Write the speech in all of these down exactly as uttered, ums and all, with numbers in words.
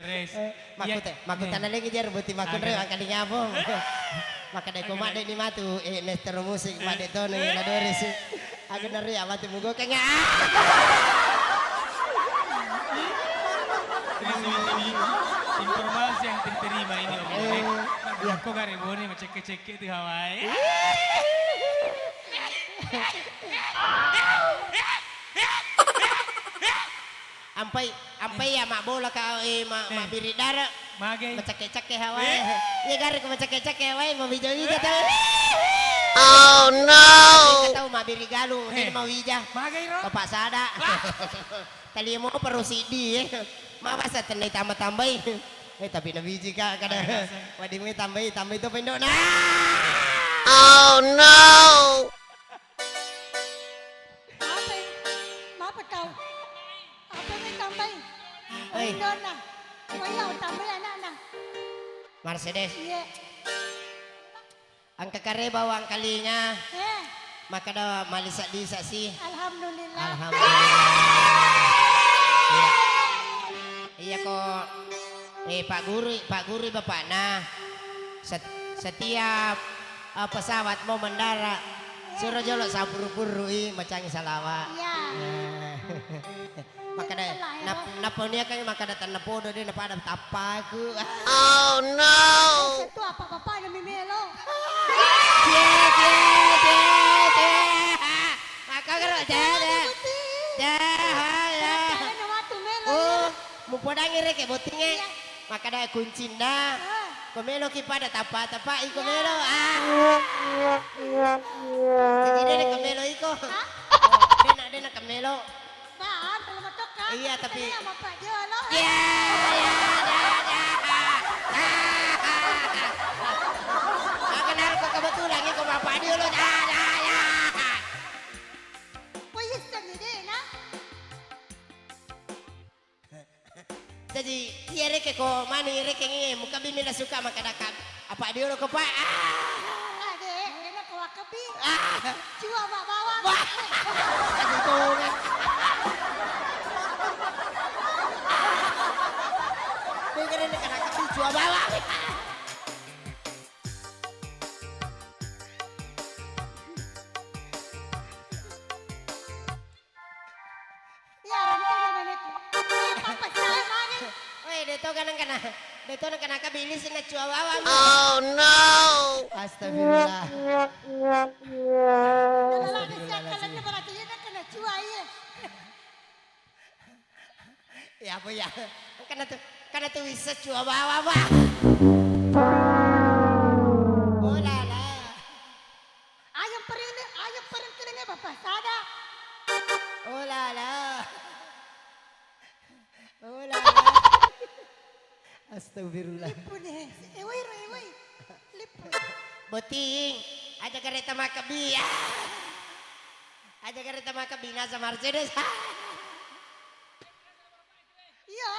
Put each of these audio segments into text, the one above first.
Res. Eh, iya. Makkute-, makkutana lagi jar boti makkunre angkalinga apa? Makkeda ko madde ni matu, eh, master musik, madde tono la Doris. Aku nari apa tu mugo kenga. Ini, ini, ini informasi yang diterima ini, Om. Eh, iya. Kok gare bone macekke-cekke tu hawae. Ampai, ampai iya mabbola ka, eh, ma-, mabbiri dara. Magai. Macakke-cakke hawae. Iya gare ko macakke-cakke hawae, mawija-wija tau. Oh no. Tau mabbiri galu, eh, jadi mawija. Magai ro. Bapak sada. Wah. Tali mo perlu siddi, eh. Mabasa tenna tamba-tambai. Eh, tapi nawiji ka kada. Wadi mui tambai, tambai to pendona. Oh no. Apa? Apa kau? Apa yang tambahin? Oi. Indona. Oh iya, tambahin anak-anak. Mercedes. Iya. Engka kare bawang kalinga. Eh. Makkeda malisa-lisa si. Alhamdulillah. Alhamdulillah. Iya. Iya ko, eh, Pak Guru, Pak Guru bapakna. Set-, setiap, eh, pesawat mau mendarat, suro jolo sapuru-purui macangi salawa. Iya. Eh. Makkeda, nap-, naponiakang makkeda tennapodo de napada tappaku. Oh no. Itu apa bapaknya mimelo? Cie, cie, cie, cie. Maka karo jada. Jaha ya. Melo. Oh, mupodangi reke bottinge. Iya. Makkeda kuncinna. Ah. Ko meloki pada tappa-tappai ko melo. Ah. Jadi dena ko melo iko. Hah? Dena, dena ko melo. Bang, kalau mau toka, iya, tapi iya, Bapak Jolo. Iya, iya, iya, iya. Aku naruh ke kebetulan iko Bapak Jolo. Iya, iya, iya. Oh, iya, sedih deh, nah. Jaji, iya rekeng ko manu iya rekeng iye, mukabbimi nasuka makkeda ka, apa diolo ko, Pak? Ah! Ah, de, de na ko wakkabbi. Ah! Cua, Pak, bawang. Wah! Aduh, tongan. Bukan ini kena kabbi, cua bawang. Iya, orang tua nenek. Apa saya mani? Weh, de to kanang kana. De to kanang kabili sina cua bawang. Oh no. Astagfirullah. Kalau ada siapa lagi berarti dia kena cua, iya. Ya apa ya? Kana tu, kana tu bisa cua bawang, Pak. Oh la la. Ayam pering ni, ayam pering kering ni bapa sada. Oh la la. Oh la la. Astagfirullah. Lippu ni. Eh, woi, woi, woi. Lippu. Boting, aja kareta makkabbi. Aja kareta makkabbi nasa Mercedes. Iya.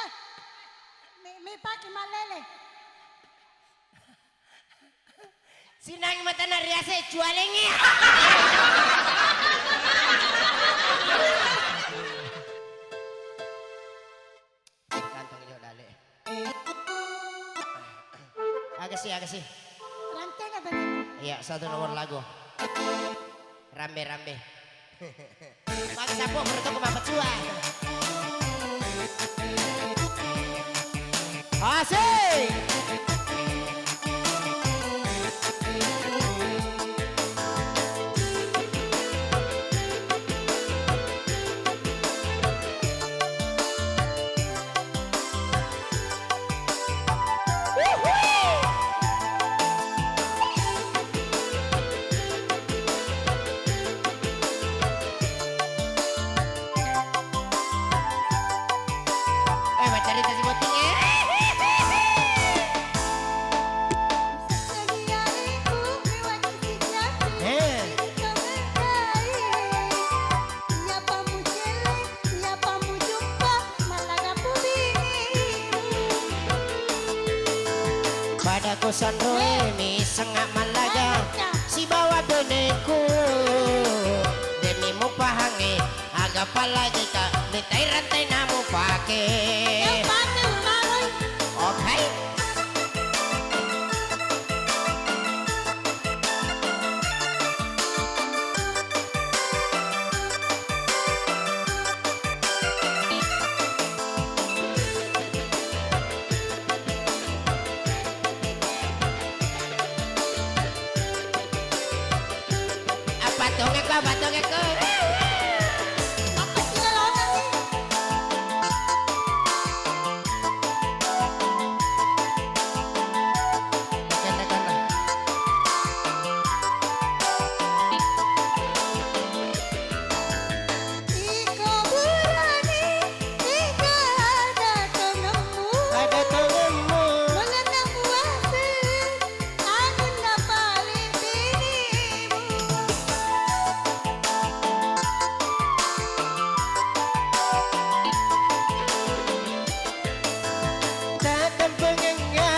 Mi, mi pake mallele. Sinang matana riase cualengnge. Kantong jo dale. Aga sih, aga sih. Ranteng apa nih? Iya, satu nomor lagu. Rambe-rambe. Paksa po, perut aku mapecua. Asik. Eh, maccarita si botting, eh. Eh. Pada kusanroe mi sengnga mallaga sibawa beneku, demi mupahangngi aga pallajika, mitai rantaina mupake. Pattongekko. Iko burani, iko ada tongemmu. Ada tongemmu. Mengenang puasa. Anunna pale benemu. Tatampengengnga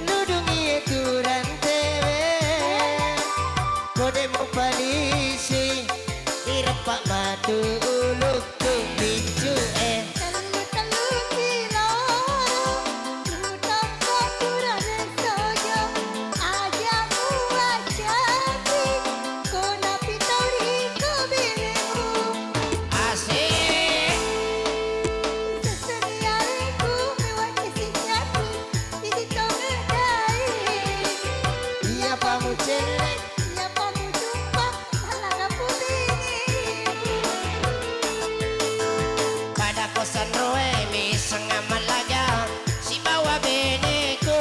nudungi tu rantewe. Kode mupalisi ireppa matu ulukku biccu e. Tellu-tellu kilo. Utang kokurang sojo, aja muacapi, ko napitau ri ko benemu. Asik. Seseniariku mewati sinyati, idi tongedai. Iya pamucelle. Iya pamujumpa. Pada ko sanroe mi sengnga mallaga sibawa beneku,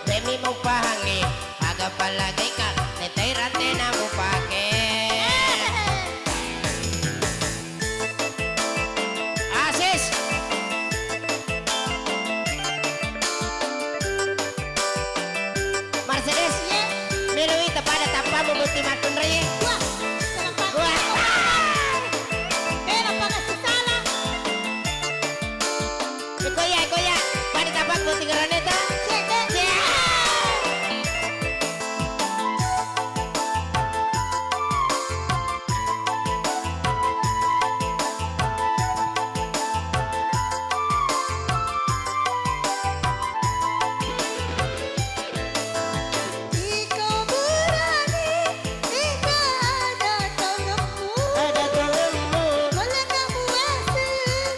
demi mupahangi aga pallagaika, netai rantena mupake. Asis. Mercedes, iye, meloi tapada tappamu botting makkunrai. Wah, kenapa? Wah. Eh, kenapa kasih salah? Iko ya, iko ya. Pada tappa botting rane ta? Cek, cek. Cek. Iko burani, iko ada tongemmu. Ada tongemmu. Boleh kamu asing.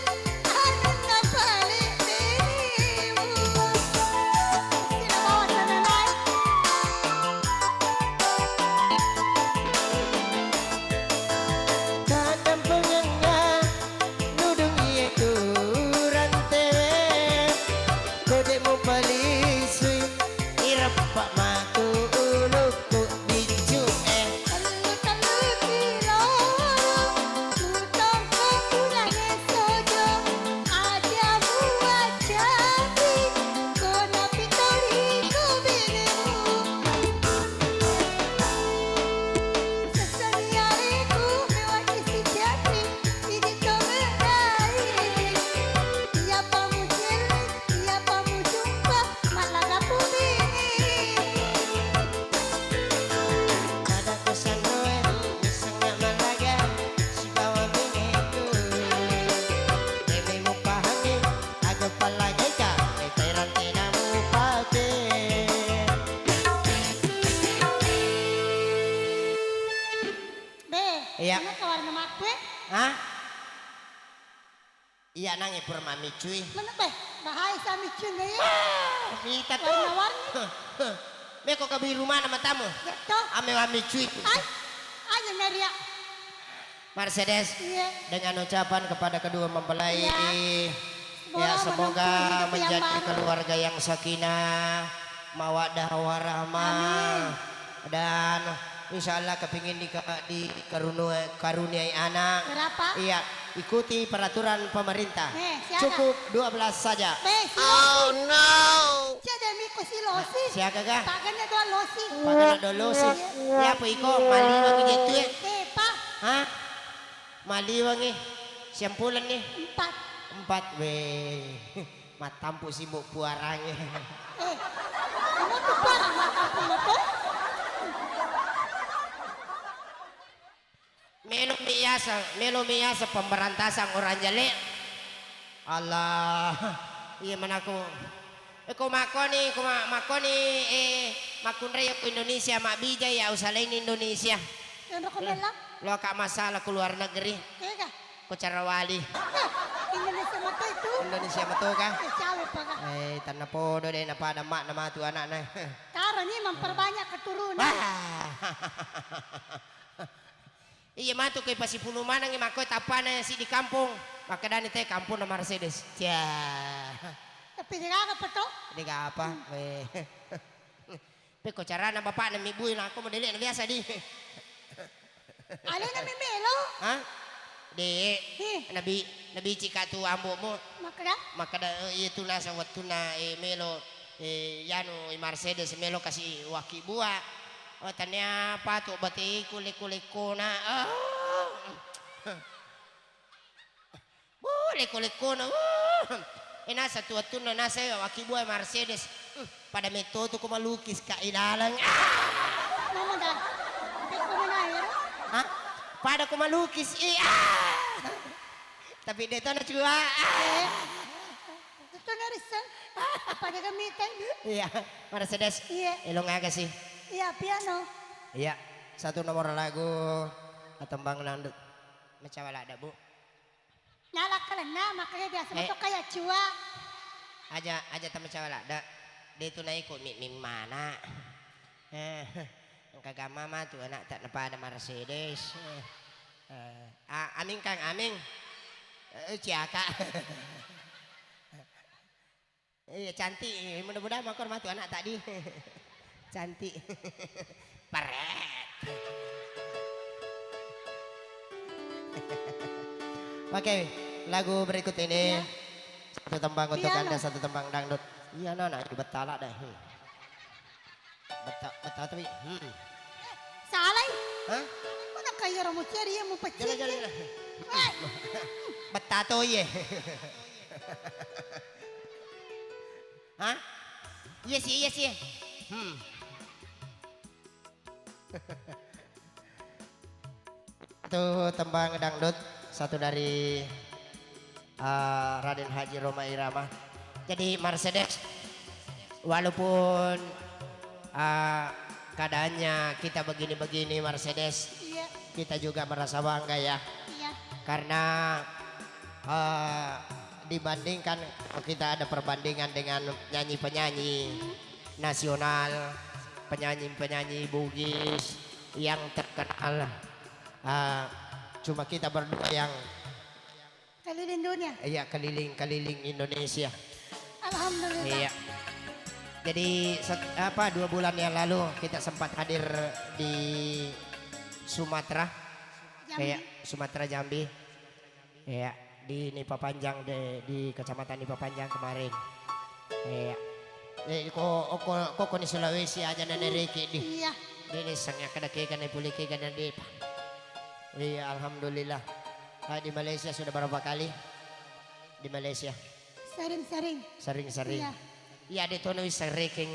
Tatampengengnga nudung iye tu rantewe, ko de mupalisui, ireppa matu ulukku. Biccu e. Tellu-tellu kilo, tutongko purane sojo, aja muaccapi, ko napitori ko benemu. Seseniareku mewati sijati, idi tongedai. Iya pamucelle, iya pamujumpa, mallaga pubene. Pada ko sanroe, sengnga mallaga sibawa beneku. Demi mupahangi aga pallagaika, etai rantena mupake. Be, iya. Kenapa warna makkue? Hah? Iya, nangnge pura mammiccui. Mene-, beh, bahaya sa miccui na iya. Ah, mita tu. Warna-warni. Meko kabiru mana matamu? Iya to. Ame mammiccui. Ai, aja na ria. Mercedes, iya, dengan ucapan kepada kedua mempelai, iya, ya, semoga menempuh hidup yang baru, menjadi keluarga yang sakinah, mawaddah, warahmah. Amin. Dan insya Allah kepingin di-, dikarunua-, karuniai anak. Berapa? Iya, ikuti peraturan pemerintah. Eh, siaga. Cukup dua belas saja. Be, silosi. Oh, no. Siaga miko silosi. Siaga ga? Pagana dua losi. Pagana dua losi. Iya. Iya, apa iko? Maliwang je tu, eh. Eh, Pak. Hah? Maliwangi. Siampuleng ni? Empat. Empat, weh. Mattampu sibuk puarangnge. Eh, emang tu puarang mattampu mato? Melo mi yaseng, melo mi yaseng pemberantasan orang jelek. Allah, iya manako. Eh, ko makkoni, ko ma-, makkoni, eh, makkunrai ko Indonesia, mabbija ya, usalaini Indonesia. Yang rokok mella? Lo ka masalah ke luar negeri. Iya kah? Ko carawali. Indonesia mato itu. Indonesia mato kah? Eh, cawe pa kah? Eh, tanna podo de, napada mak na matu anakna. Karena ini memperbanyak keturunan. Wah. Iya matu ke pasipulu manengngi makko tappana siddi kampong. Makkedani te kampong na Mercedes. Cia. Tapi de gaga apa to? De gaga apa? Weh. Pekko carana bapakna mibbui nakko modele'na biasa di. Alena memelo. Hah? De. Ih. Nabi, nabi cika tu ambo'mu. Makkeda? Makkeda, eh, iya tu nasa wettunna, eh, melo, eh, yanu, eh, Mercedes melo kasi wakkibua. Oh, tania patu bateku lekko-lekkona. Oh. Wuh, lekko-lekkona, wuh. Eh, nasa tu wettunna nasa wakkibua Mercedes. Hmm, pada metto tu ko malukis ka ilaleng. Ah! Mama dah. Pekko mana ya? Hah? Pada ko malukis. Ih, ah! Tapi de to na cua. Ah! Eh. Itu na risseng. Pada kami teh. Iya, Mercedes. Iya. Elong aga sih? Iya, piano. Iya, satu nomor lagu atau Bang Nandut. Macawa ladda, Bu. Nalakkalenna, makanya biasa eh. Betul kayak cua. Aja, aja tamacawa ladda. De tu naiko mi, mi mana. Eh, engka gamma matu anak tak nepada Mercedes. Eh, eh, a-, aming Kang, aming. Eh, ciaka. Iya, cantik. Mudah-mudahan makor matu anak tadi. Cantik. Peret. Oke, lagu berikut ini. Ya. Satu tembang untuk Anda, satu tembang dangdut. Iya, nana, di betala dah. Hmm. Betta-, bettato, Wi. Hmm. Salai. Hah? Mana kaya romo ceri ya mau pecik. Jalan, jalan, jalan. Woi. Bettato, iye. Hah? Iya sih, iya sih. Hmm. Satu tembang dangdut, satu dari, eh, Raden Haji Rhoma Irama. Jadi Mercedes, walaupun, eh, keadaannya kita begini-begini, Mercedes, iya, kita juga merasa bangga ya. Iya. Karena, eh, dibandingkan, kita ada perbandingan dengan nyanyi-penyanyi, hmm, nasional, penyanyi-penyanyi Bugis yang terkenal. Ah, cuma kita berdua yang keliling dunia. Iya, keliling-keliling Indonesia. Alhamdulillah. Iya. Jadi, set-, apa, dua bulan yang lalu kita sempat hadir di Sumatera. Jambi. Iya, Sumatera, Jambi. Iya, di Nipapanjang de-, di Kecamatan Nipapanjang kemarin. Iya. Eh, ko, ko, ko, ko ni Sulawesi aja na nereki di. Iya. Di ni sangnya kada kega na pulih kega na depa. Iya, alhamdulillah. Ah, di Malaysia sudah berapa kali? Di Malaysia? Sering-sering. Sering-sering. Iya. Iya, de tono sering.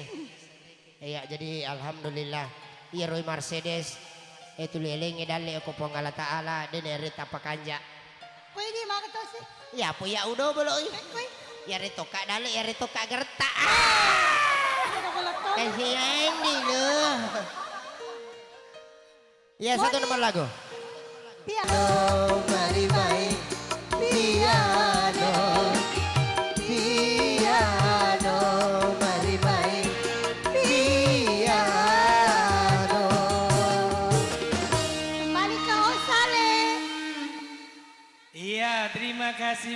Iya, jadi alhamdulillah. Iya, roi Mercedes. Eh, tuli elengi dalle ko Puang Allah Ta'ala, de nere tapakanja. Koi di maka tosi? Iya, po iya udo boloi. Eh, koi. Iya, re toka dalle, iya, re toka gerta. Ah! Ada bolotong. Eh, iya, ini lo. Iya, satu nomor lagu. Piano. Mari main piano, piano, mari main piano. Kembali ke Osale. Iya, terima kasih.